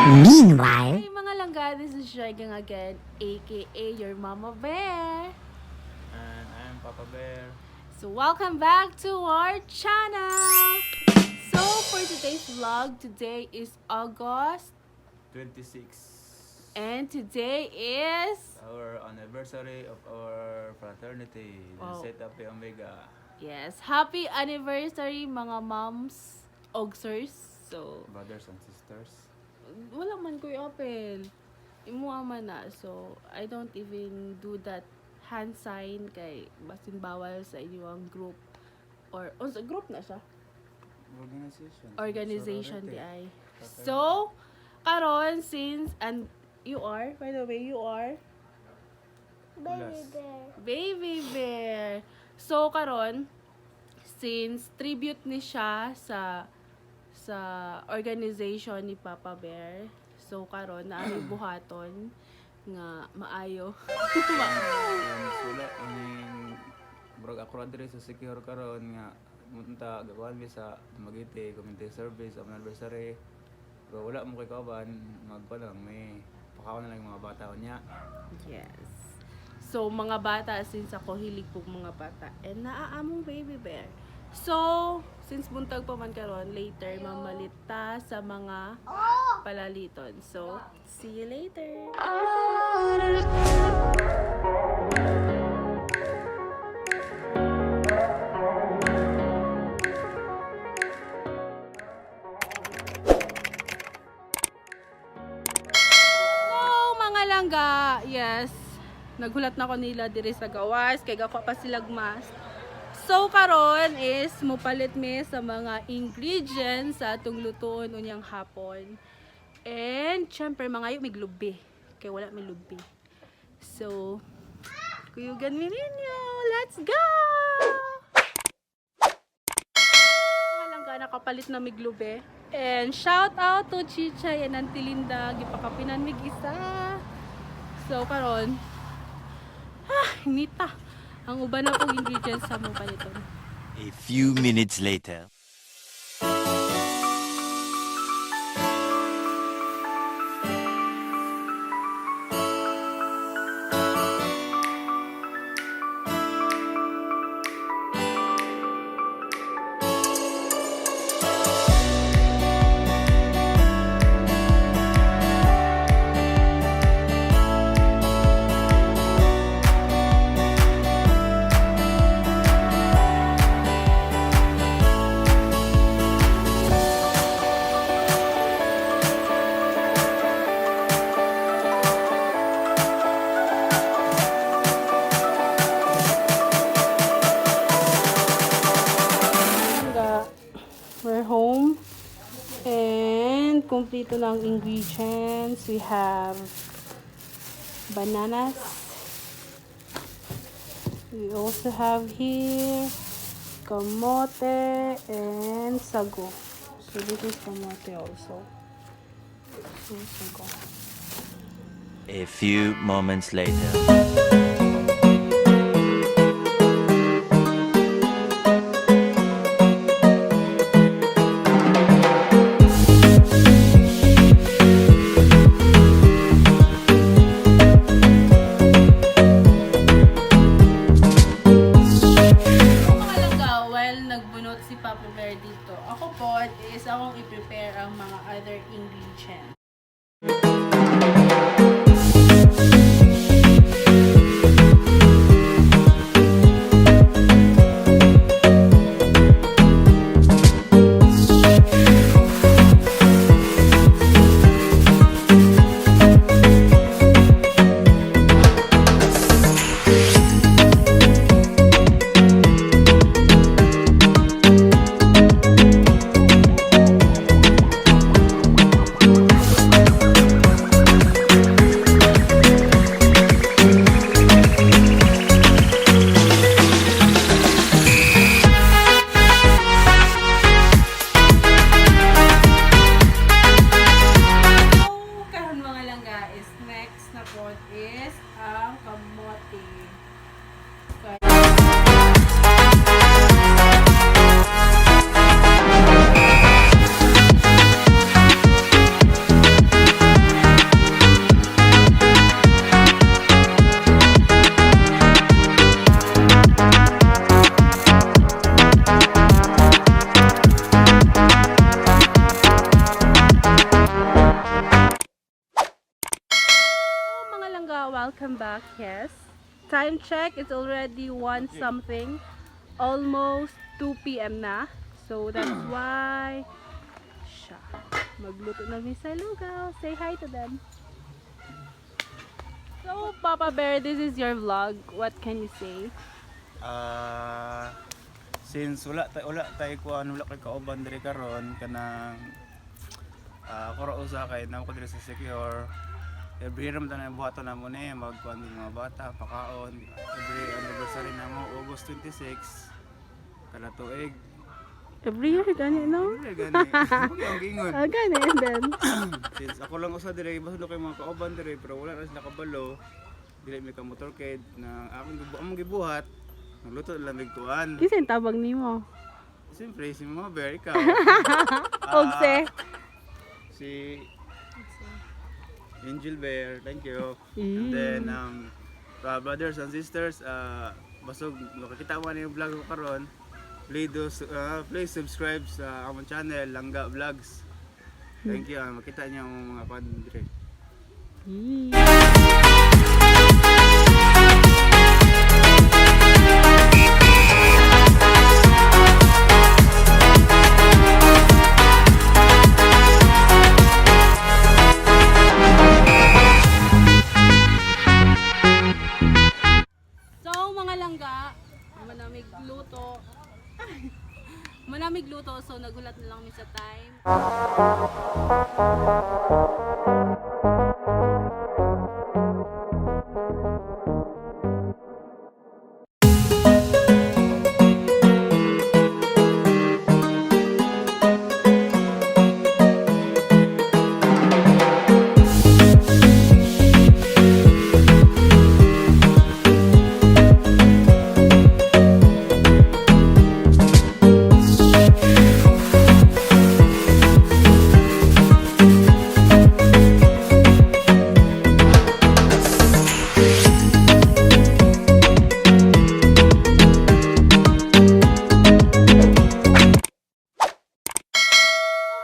Meanwhile, Hey, mga langga, this is Joygang again, aka your Mama Bear. And I'm Papa Bear. So welcome back to our channel! So for today's vlog, today is August 26. And today is Our anniversary of our fraternity, the Wow. Zeta Phi Omega. Yes, happy anniversary, mga moms og sirs. So Brothers and sisters. Wala man ko'y open. Imo man na. So I don't even do that hand sign kay basin bawal sa inyong group or unsa group na siya? Organization. Organization Sorority. di ay. So, karon since and you are, by the way, you are Baby. Baby Bear. So karon since tribute ni siya sa organization ni Papa Bear. So karon na ami buhaton nga maayo. Wala ining murag ako ra diri sa secure karon nga munta gakuan mi sa Dumaguete community service ang anniversary. Pero wala mo kay kauban, magkuan lang may pakaon na lang yung mga bata unya. Yes. So, mga bata, since ako hilig po mga bata, and naaamong Baby Bear. So, since buntag pa man karon, later mamalit ta sa mga palaliton. So, see you later! So, mga langga, yes, naghulat na ko nila diri sa gawas, kay gako pa sila mask. So, karon is mupalit mi sa mga ingredients sa atong lutuon unyang hapon. And, syempre, mga may lubi. Kay wala may lubi. So, kuyugan mi ninyo. Let's go! Mga langga, nakapalit na mig lubi. And shout out to Chichay and Auntie Linda. Gipakapinan mig isa. So, karon, nita. Ang uban na pong ingredients sa mo paliton. A few minutes later. Langga, we're home. And kumpleto na ang ingredients. We have bananas. We also have here kamote and sago. So this is kamote also. So sago. A few moments later. So mga langga, while nagbunot si Papa Bear dito, ako po is akong i-prepare ang mga other ingredients. back. Yes. Time check, it's already 1 something. Almost 2 p.m. na. So that's why siya magluto na mi sa lugaw. Say hi to them. So, Papa Bear, this is your vlog. What can you say? Ah, since wala tay kuan, wala kay kauban diri karon, kanang ako ra usa kay naa ko diri sa Secure. Every year man tanan buhaton namo ni magkuan ng mga bata pakaon every anniversary namo, August 26 kada tuig. Every year, gani, no? Every gani. Huwag ang gingon. Ah, gani, and then? Since ako lang usa diri, basta kay mga kauban diri pero wala na sila kabalo, dili mi ka motorcade na among gibuhat, nagluto lang mig kuan. Kinsa yung tabang nimo? Siyempre, si Mama Bear, ikaw. Og se. Si Angel Bear, thank you. And then, brothers and sisters, basog makakita mo na yung vlog ko karon. Please subscribe sa among channel, Langga Vlogs. Thank you. Makita niyo ang mga kwan dire. So, mga langga, manamig luto. Manamig luto, so nagulat na lang mi sa time.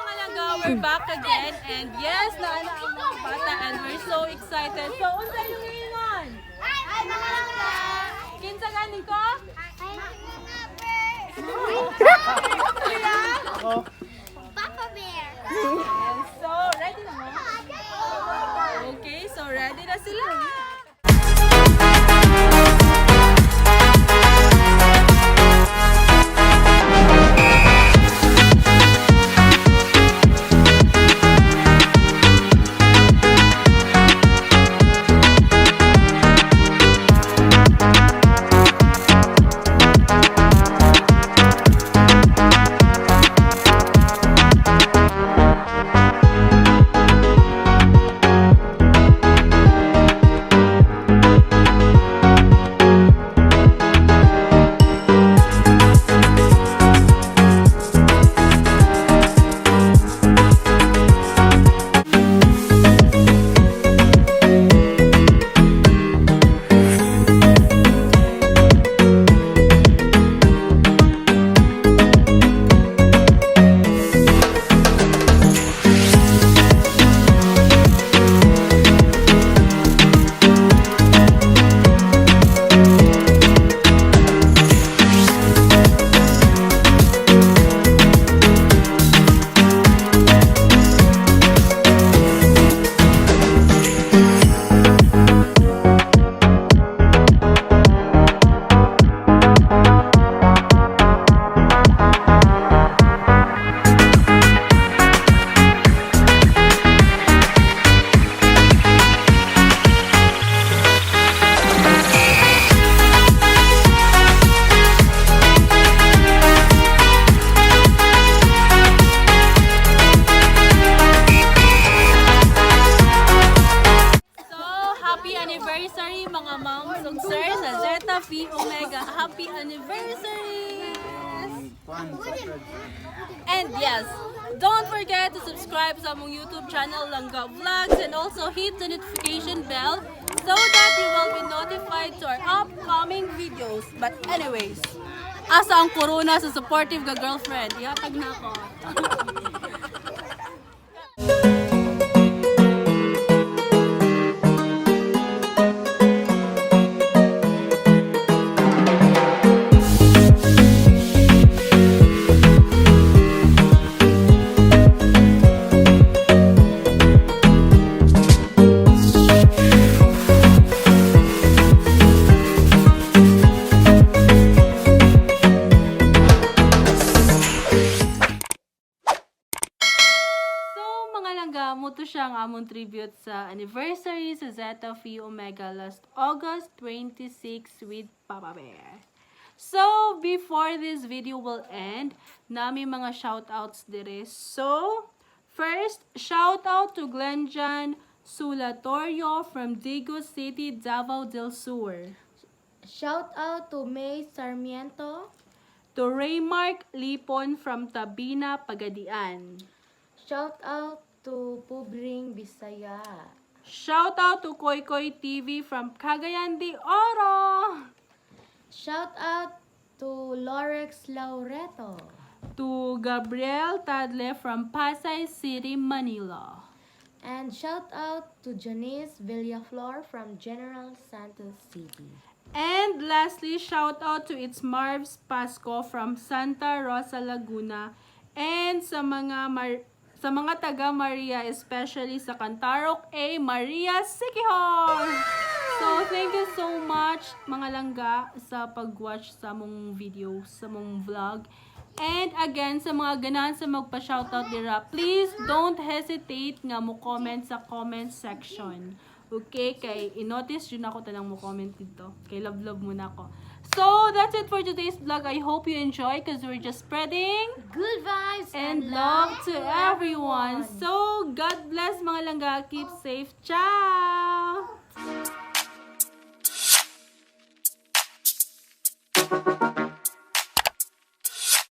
Mga langga, we're back again. And yes, naana ang mga bata and we're so excited. So, unsa yung ingon? Ay, mga langga! Kinsa gani ko? Ay, mga bear! Papa Bear! And so, ready na mo? Okay, so ready na sila. So, happy anniversary mga moms ug sir sa Zeta Phi Omega. Happy anniversary! Kuan, subscribe. And yes, don't forget to subscribe sa among YouTube channel Langga Vlogs and also hit the notification bell so that you will be notified to our upcoming videos. But anyways, asa ang corona sa supportive ga girlfriend? Ihatag na ako. ang among tribute sa anniversary sa Zeta Phi Omega last August 26 with Papa Bear. So, before this video will end, naa mi mga shoutouts dire. So, first, shout out to Glenjan Sulatorio from Digos City, Davao del Sur. Shout out to May Sarmiento. To Raymark Lipon from Tabina, Pagadian. Shout out to Pubring Bisaya. Shout out to Koy Koy TV from Cagayan de Oro. Shout out to Lorex Laureto. To Gabriel Tadle from Pasay City, Manila. And shout out to Janice Villaflor from General Santos City. And lastly, shout out to It's Marv's Pasco from Santa Rosa, Laguna. And sa mga taga Maria, especially sa Kantarok A. Maria Siquijor! So, thank you so much, mga langga, sa pag-watch sa among video, sa among vlog. And again, sa mga ganahan sa magpa-shoutout dira, please don't hesitate nga mo comment sa comment section. Okay, kay i-notice jud nako tanang mo comment dito. Kay love love mo na ako. So, that's it for today's vlog. I hope you enjoy because we're just spreading Good vibes and love to everyone. So, God bless, mga langga. Keep safe. Ciao!